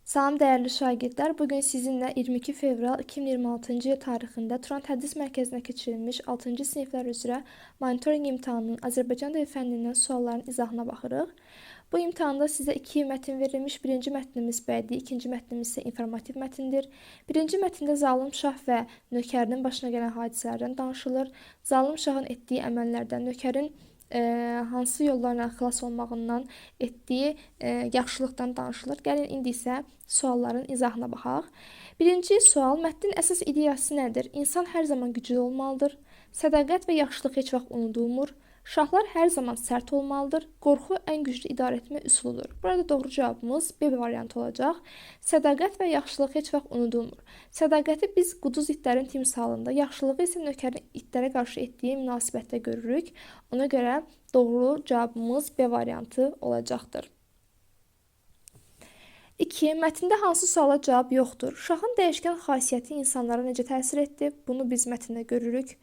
Salam dəyərli şagirdlər, bu gün sizinlə 22 fevral 2026-cı il tarixində Turan Tədris Mərkəzində keçirilmiş 6-cı siniflər üzrə monitorinq imtahanının Azərbaycan dili fənnindən sualların izahına baxırıq. Bu imtahanda sizə iki mətn verilmiş. Birinci mətnimiz bədii, ikinci mətnimiz isə informativ mətndir. Birinci mətndə zalım şah və nökərinin başına gələn hadisələrdən danışılır. Zalım şahın etdiyi əməllərdən, nökərin hansı yollarla xilas olmağından, etdiyi yaxşılıqdan danışılır. Gəlin indi isə sualların izahına baxaq. Birinci sual, mətnin əsas ideyası nədir? İnsan hər zaman güclü olmalıdır. Sədaqət və yaxşılıq heç vaxt unudulmur. Şahlar hər zaman sərt olmalıdır. Qorxu ən güclü idarəetmə üsuludur. Burada doğru cavabımız B variantı olacaq. Sədaqət və yaxşılıq heç vaxt unudulmur. Sədaqəti biz quduz itlərin timsalında, yaxşılığı isə nökərin itlərə qarşı etdiyi münasibətdə görürük. Ona görə doğru cavabımız B variantı olacaqdır. 2. Mətndə hansı suala cavab yoxdur? Şahın dəyişkən xasiyyəti insanlara necə təsir etdi? Bunu biz mətndə görürük.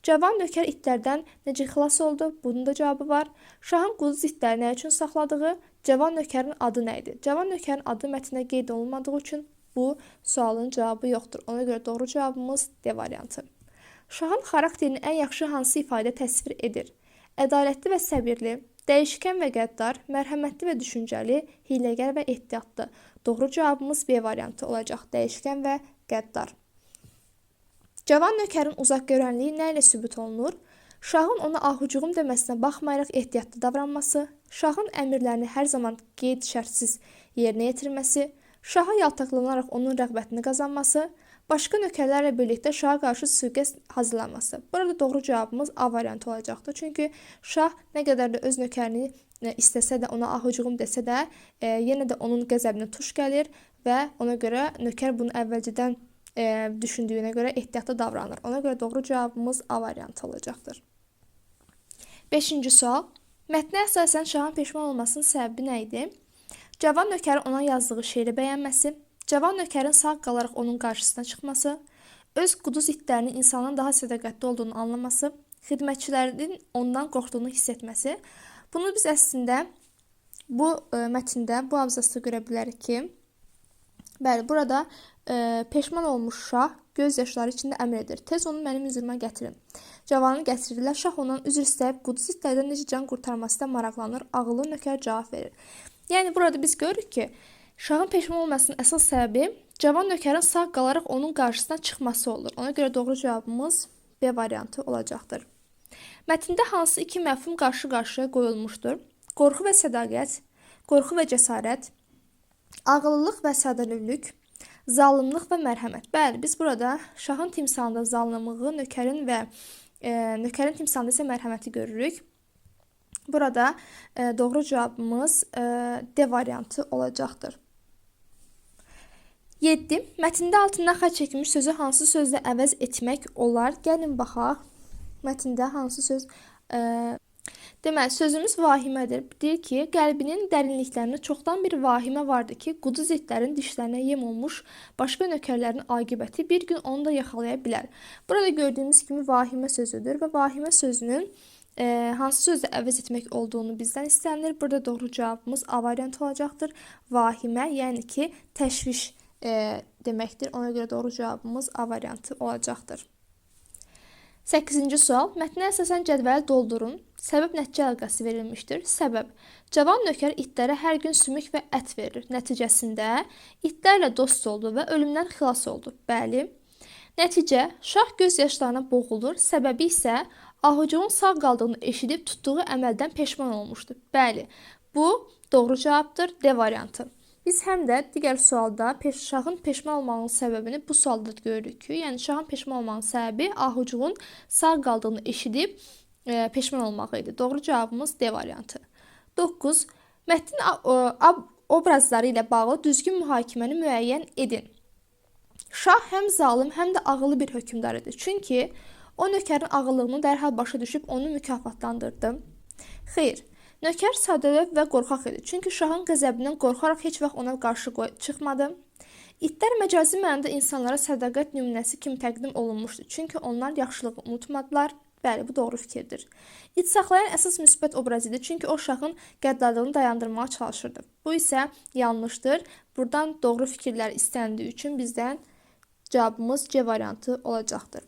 Cavan nökər itlərdən necə xilas oldu? Bunun da cavabı var. Şahın quduz itləri nə üçün saxladığı? Cavan nökərin adı nə idi? Cavan nökərin adı mətndə qeyd olunmadığı üçün bu sualın cavabı yoxdur. Ona görə doğru cavabımız D variantı. Şahın xarakterini ən yaxşı hansı ifadə təsvir edir? Ədalətli və səbirli, dəyişkən və qəddar, mərhəmətli və düşüncəli, hiyləgər və ehtiyatlı. Doğru cavabımız B variantı olacaq. Dəyişkən və qəddar. Cavan nökərin uzaqgörənliyi nə ilə sübut olunur? Şahın ona ahucuğum deməsinə baxmayaraq ehtiyatlı davranması, şahın əmrlərini hər zaman qeyd şərtsiz yerinə yetirməsi, şaha yaltaqlanaraq onun rəğbətini qazanması, başqa nökərlərlə birlikdə şaha qarşı sui-qəsd hazırlanması. Burada doğru cavabımız A variantı olacaqdır. Çünki şah nə qədər də öz nökərini istəsə də, ona ahucuğum desə də, yenə də onun qəzəbinə tuş gəlir və ona görə nökər bunu əvvəlcədən düşündüyünə görə ehtiyatlı davranır. Ona görə doğru cavabımız A variantı olacaqdır. 5-ci sual. Mətnə əsasən şahın peşman olmasının səbəbi nə idi? Cavan nökərin ona yazdığı şeiri bəyənməsi, cavan nökərin sağ qalaraq onun qarşısına çıxması, öz quduz itlərinin insandan daha sədaqətli olduğunu anlaması, xidmətçilərin ondan qorxduğunu hiss etməsi. Bunu biz əslində bu mətndə, bu abzasda görə bilərik ki, bəli, burada peşman olmuş şah göz yaşları içində əmr edir. Tez onu mənim hüzuruma gətirin. Cavanı gətirirlər. Şah ondan üzr istəyib quduz itlərdən necə can qurtarması da maraqlanır. Ağıllı nökər cavab verir. Yəni burada biz görürük ki, şahın peşman olmasının əsas səbəbi cavan nökərin sağ qalaraq onun qarşısına çıxması olur. Ona görə doğru cavabımız B variantı olacaqdır. Mətndə hansı iki məfhum qarşı-qarşıya qoyulmuşdur? Qorxu və sədaqət, qorxu və cəsarət, ağıllılıq və sadəlövlük, zalımlıq və mərhəmət. Bəli, biz burada şahın timsalında zalımlığı, nökərin və nökərin timsalında isə mərhəməti görürük. Burada doğru cavabımız D variantı olacaqdır. 7. Mətndə altından xətt çəkilmiş sözü hansı sözlə əvəz etmək olar? Gəlin baxaq. Mətndə hansı söz? Deməli, sözümüz vahimədir. Deyir ki, qəlbinin dərinliklərində çoxdan bir vahimə vardı ki, quduz itlərin dişlərinə yem olmuş başqa nökərlərin aqibəti bir gün onu da yaxalaya bilər. Burada gördüyümüz kimi vahimə sözüdür və vahimə sözünün hansı sözlə əvəz etmək olduğunu bizdən istənilir. Burada doğru cavabımız A variantı olacaqdır. Vahimə, yəni ki, təşviş deməkdir. Ona görə doğru cavabımız A variantı olacaqdır. 8-ci sual. Mətnə əsasən cədvəli doldurun. Səbəb-nəticə əlaqəsi verilmişdir. Səbəb. Cavan nökər itlərə hər gün sümük və ət verir. Nəticəsində itlərlə dost oldu və ölümdən xilas oldu. Bəli. Nəticə. Şah göz yaşlarına boğulur. Səbəbi isə ahucuğun sağ qaldığını eşidib tutduğu əməldən peşman olmuşdu. Bəli. Bu doğru cavabdır. D variantı. Biz həm də digər sualda şahın peşman olmağının səbəbini bu sualda da görürük ki, yəni şahın peşman olmağının səbəbi ahucuğun sağ qaldığını eşidib peşman olmağı idi. Doğru cavabımız D variantı. 9. Mətnin obrazları ilə bağlı düzgün mühakiməni müəyyən edin. Şah həm zalım, həm də ağıllı bir hökmdar idi. Çünki o nökərin ağıllığını dərhal başa düşüb onu mükafatlandırdı. Xeyr. Nökər sadəlövh və qorxaq idi. Çünki şahın qəzəbindən qorxaraq heç vaxt ona qarşı çıxmadı. İtlər məcazi mənada insanlara sədaqət nümunəsi kimi təqdim olunmuşdu. Çünki onlar yaxşılığı unutmadılar. Bəli, bu doğru fikirdir. İt saxlayan əsas müsbət obraz idi, çünki o şahın qəddarlığını dayandırmağa çalışırdı. Bu isə yanlışdır. Buradan doğru fikirlər istəndiyi üçün bizdən cavabımız C variantı olacaqdır.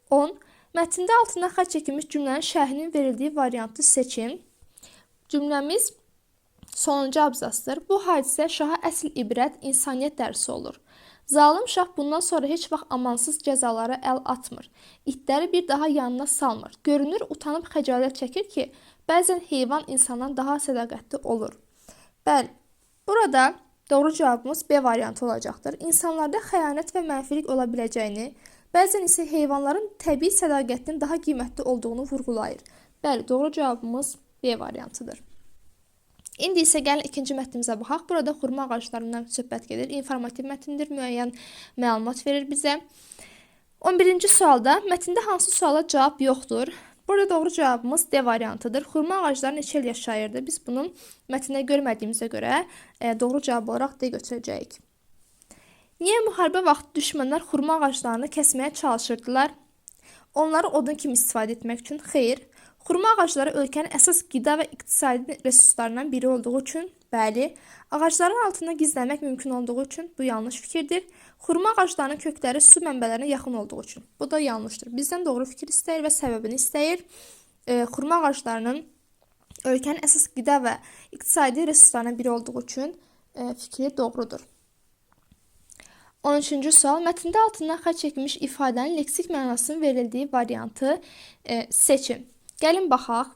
10. Mətndə altına xətt çəkilmiş cümlənin şərhinin verildiyi variantı seçin. Cümləmiz sonuncu abzasdır. Bu hadisə şaha əsl ibrət, insaniyyət dərsi olur. Zalım şah bundan sonra heç vaxt amansız cəzalara əl atmır. İtləri bir daha yanına salmır. Görünür, utanıb xəcalət çəkir ki, bəzən heyvan insandan daha sədaqətli olur. Bəli, burada doğru cavabımız B variantı olacaqdır. İnsanlarda xəyanət və mənfilik ola biləcəyini, bəzən isə heyvanların təbii sədaqətinin daha qiymətli olduğunu vurğulayır. Bəli, doğru cavabımız B variantıdır. İndi isə gəlin ikinci mətnimizə baxaq. Burada xurma ağaclarından söhbət gedir. İnformativ mətndir, müəyyən məlumat verir bizə. 11-ci sualda mətndə hansı suala cavab yoxdur? Burada doğru cavabımız D variantıdır. Xurma ağacları neçə il yaşayırdı? Biz bunu mətndə görmədiyimizə görə doğru cavab olaraq D götürəcəyik. Niyə müharibə vaxtı düşmənlər xurma ağaclarını kəsməyə çalışırdılar? Onları odun kimi istifadə etmək üçün? Xeyr. Xurma ağacları ölkənin əsas qida və iqtisadi resurslarından biri olduğu üçün? Bəli. Ağacların altında gizlənmək mümkün olduğu üçün? Bu yanlış fikirdir. Xurma ağaclarının kökləri su mənbələrinə yaxın olduğu üçün? Bu da yanlışdır. Bizdən doğru fikir istəyir və səbəbini istəyir. Xurma ağaclarının ölkənin əsas qida və iqtisadi resurslarından biri olduğu üçün fikri doğrudur. 13-cü sual. Mətndə altından xətt çəkilmiş ifadənin leksik mənasının verildiyi variantı seçin. Gəlin baxaq.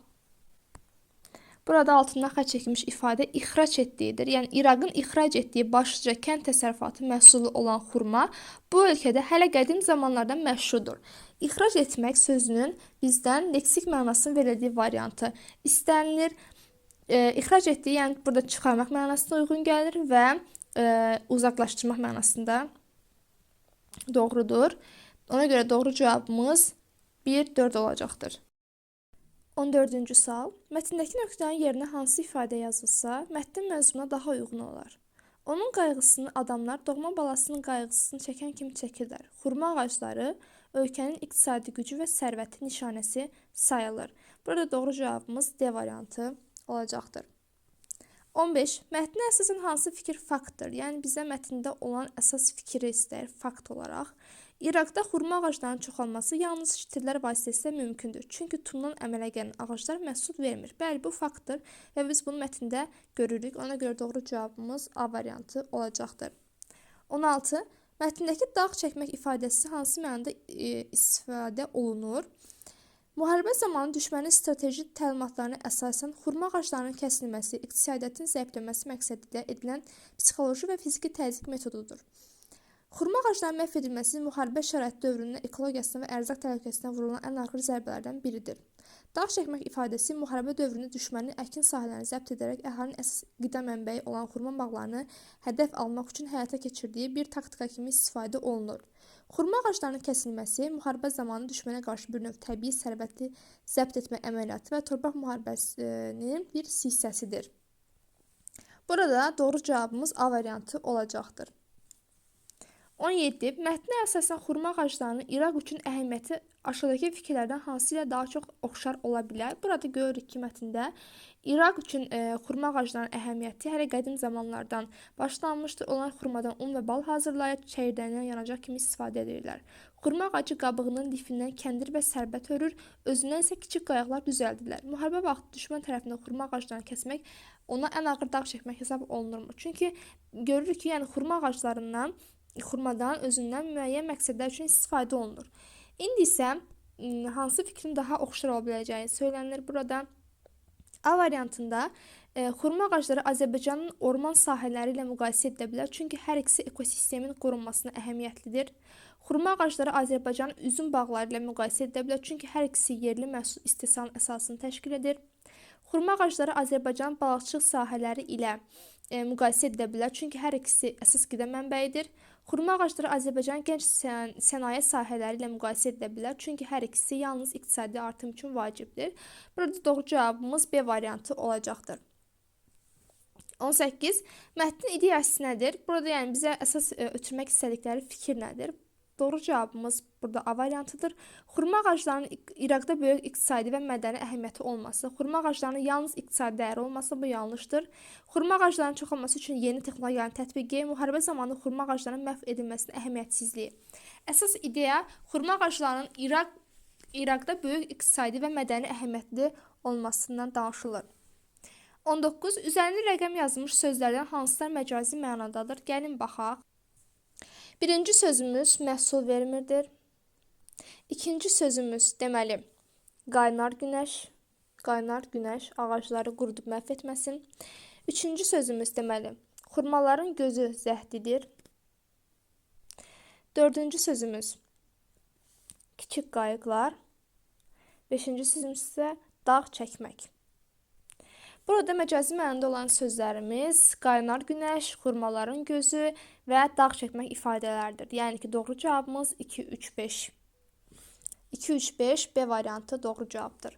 Burada altından xətt çəkilmiş ifadə ixrac etdiyidir. Yəni İraqın ixrac etdiyi başlıca kənd təsərrüfatı məhsulu olan xurma bu ölkədə hələ qədim zamanlardan məşhurdur. İxrac etmək sözünün bizdən leksik mənasının verildiyi variantı istənilir. İxrac etdiyi, yəni burada çıxarmaq mənasına uyğun gəlir və uzaqlaşdırmaq mənasında doğrudur. Ona görə doğru cavabımız 1-4 olacaqdır. 14-cü sual. Mətndəki nöqtənin yerinə hansı ifadə yazılsa, mətnin məzmununa daha uyğun olar. Onun qayğısını adamlar doğma balasının qayğısını çəkən kimi çəkirlər. Xurma ağacları ölkənin iqtisadi gücü və sərvəti nişanəsi sayılır. Burada doğru cavabımız D variantı olacaqdır. 15. Mətnə əsasən hansı fikir faktdır? Yəni bizə mətndə olan əsas fikri istəyir fakt olaraq. İraqda xurma ağaclarının çoxalması yalnız şitillər vasitəsilə mümkündür. Çünki tumdan əmələ gələn ağaclar məhsul vermir. Bəli, bu faktdır və biz bunu mətndə görürük. Ona görə doğru cavabımız A variantı olacaqdır. 16. Mətndəki dağ çəkmək ifadəsi hansı mənada istifadə olunur? Müharibə zamanı düşmənin strateji təlimatlarına əsasən xurma ağaclarının kəsilməsi, iqtisadiyyatın zəifləməsi məqsədi ilə edilən psixoloji və fiziki təzyiq metodudur. Xurma ağaclarının məhv edilməsi müharibə şəraiti dövründə ekologiyasına və ərzaq təhlükəsinə vurulan ən ağır zərbələrdən biridir. Dağ çəkmək ifadəsi müharibə dövründə düşmənin əkin sahələrini zəbt edərək əhalinin əsas qida mənbəyi olan xurma bağlarını hədəf almaq üçün həyata keçirdiyi bir taktika kimi istifadə olunur. Xurma ağaclarının kəsilməsi müharibə zamanı düşmənə qarşı bir növ təbii sərvəti zəbt etmə əməliyyatı və torpaq müharibəsinin bir hissəsidir. Burada doğru cavabımız A variantı olacaqdır. 17. Mətnə əsasən xurma ağaclarının İraq üçün əhəmiyyəti aşağıdakı fikirlərdən hansı ilə daha çox oxşar ola bilər? Burada görürük ki, mətndə İraq üçün xurma ağaclarının əhəmiyyəti hələ qədim zamanlardan başlanmışdır. Onlar xurmadan un və bal hazırlayır, çəyirdəyindən yanacaq kimi istifadə edirlər. Xurma ağacı qabığının lifindən kəndir və sərbət hörür, özündən isə kiçik qayıqlar düzəldirlər. Müharibə vaxtı düşmən tərəfindən xurma ağaclarını kəsmək ona ən ağır dağ çəkmək hesab olunurmuş. Çünki görürük ki, yəni xurma ağaclarından, xurmadan özündən müəyyən məqsədlər üçün istifadə olunur. İndi isə hansı fikrin daha oxşar ola biləcəyi söylənilir burada. A variantında xurma ağacları Azərbaycanın orman sahələri ilə müqayisə edilə bilər. Çünki hər ikisi ekosistemin qorunmasına əhəmiyyətlidir. Xurma ağacları Azərbaycanın üzüm bağları ilə müqayisə edilə bilər. Çünki hər ikisi yerli məhsul istehsalının əsasını təşkil edir. Xurma ağacları Azərbaycanın balıqçılıq sahələri ilə müqayisə edilə bilər. Çünki hər ikisi əsas qida mənbəyidir. Xurma ağacları Azərbaycanın gənc sənaye sahələri ilə müqayisə edilə bilər. Çünki hər ikisi yalnız iqtisadi artım üçün vacibdir. Burada doğru cavabımız B variantı olacaqdır. 18. Mətnin ideyası nədir? Burada yəni bizə əsas ötürmək istədikləri fikir nədir? Doğru cavabımız burada A variantıdır. Xurma ağaclarının İraqda böyük iqtisadi və mədəni əhəmiyyəti olması, xurma ağaclarının yalnız iqtisadi dəyəri olması bu yanlışdır. Xurma ağaclarının çoxalması üçün yeni texnologiyaların tətbiqi, müharibə zamanı xurma ağaclarının məhv edilməsinin əhəmiyyətsizliyi. Əsas ideya xurma ağaclarının İraqda böyük iqtisadi və mədəni əhəmiyyətli olmasından danışılır. 19. Üzərində rəqəm yazılmış sözlərdən hansılar məcazi mənadadır? Gəlin baxaq. Birinci sözümüz məhsul vermirdir. İkinci sözümüz deməli qaynar günəş, qaynar günəş ağacları qurudub məhv etməsin. Üçüncü sözümüz deməli xurmaların gözü zəhdidir. Dördüncü sözümüz kiçik qayıqlar. Beşinci sözümüz isə dağ çəkmək. Burada məcazi mənada olan sözlərimiz qaynar günəş, xurmaların gözü və dağ çəkmək ifadələrdir. Yəni ki, doğru cavabımız 2, 3, 5. 2, 3, 5 B variantı doğru cavabdır.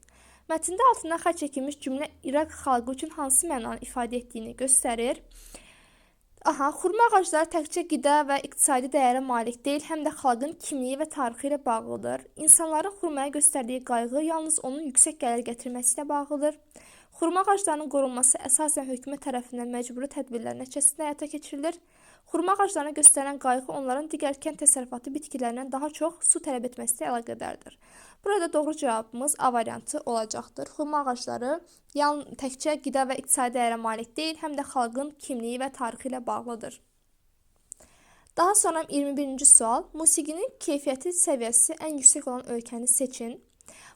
Mətndə altına xətt çəkilmiş cümlə İraq xalqı üçün hansı mənanı ifadə etdiyini göstərir. Aha, xurma ağacları təkcə qida və iqtisadi dəyərə malik deyil, həm də xalqın kimliyi və tarixi ilə bağlıdır. İnsanların xurmaya göstərdiyi qayğı yalnız onun yüksək gəlir gətirməsi ilə bağlıdır. Xurma ağaclarının qorunması əsasən hökumət tərəfindən məcburi tədbirlər nəticəsində həyata keçirilir. Xurma ağaclarına göstərilən qayğı onların digər kənd təsərrüfatı bitkilərindən daha çox su tələb etməsi ilə əlaqədardır. Burada doğru cavabımız A variantı olacaqdır. Xurma ağacları təkcə qida və iqtisadi dəyərə malik deyil, həm də xalqın kimliyi və tarixi ilə bağlıdır. Daha sonra 21-ci sual. Musiqinin keyfiyyəti səviyyəsi ən yüksək olan ölkəni seçin.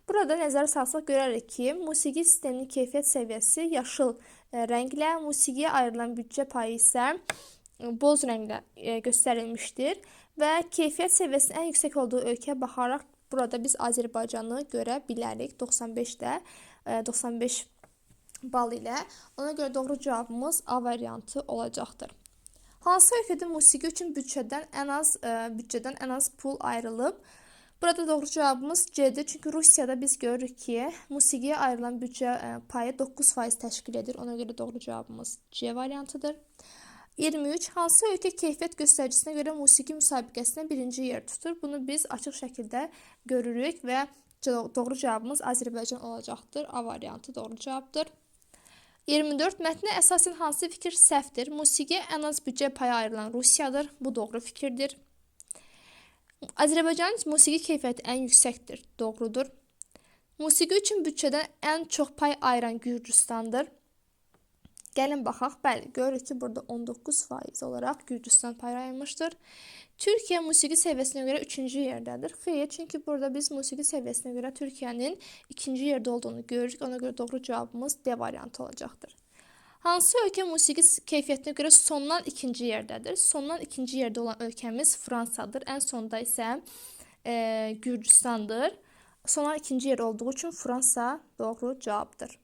Burada nəzərə salsaq görərik ki, musiqi sisteminin keyfiyyət səviyyəsi yaşıl rənglə, musiqiyə ayrılan büdcə payı isə boz rənglə göstərilmişdir və keyfiyyət səviyyəsinin ən yüksək olduğu ölkəyə baxaraq burada biz Azərbaycanı görə bilərik 95-də 95 bal ilə. Ona görə doğru cavabımız A variantı olacaqdır. Hansı ölkədə musiqi üçün büdcədən ən az pul ayrılıb? Burada doğru cavabımız C-dir. Çünki Rusiyada biz görürük ki, musiqiyə ayrılan büdcə payı 9% təşkil edir. Ona görə doğru cavabımız C variantıdır. 23. Hansı ölkə keyfiyyət göstəricisine görə musiqi müsabiqəsində birinci yer tutur? Bunu biz açıq şəkildə görürük və doğru cavabımız Azərbaycan olacaqdır. A variantı doğru cavabdır. 24. Mətnə əsasən hansı fikir səhvdir? Musiqiyə ən az büdcə payı ayrılan Rusiyadır. Bu doğru fikirdir. Azərbaycanın musiqi keyfiyyəti ən yüksəkdir. Doğrudur. Musiqi üçün büdcədən ən çox pay ayıran Gürcüstandır. Gəlin baxaq. Bəli, görürük ki, burada 19% olaraq Gürcüstan pay ayırmışdır. Türkiyə musiqi səviyyəsinə görə 3-cü yerdədir. Xeyr, çünki burada biz musiqi səviyyəsinə görə Türkiyənin 2-ci yerdə olduğunu görürük. Ona görə doğru cavabımız D variantı olacaqdır. Hansı ölkə musiqi keyfiyyətinə görə sondan 2-ci yerdədir? Sondan 2-ci yerdə olan ölkəmiz Fransadır. Ən sonda isə Gürcüstandır. Sondan 2-ci yer olduğu üçün Fransa doğru cavabdır.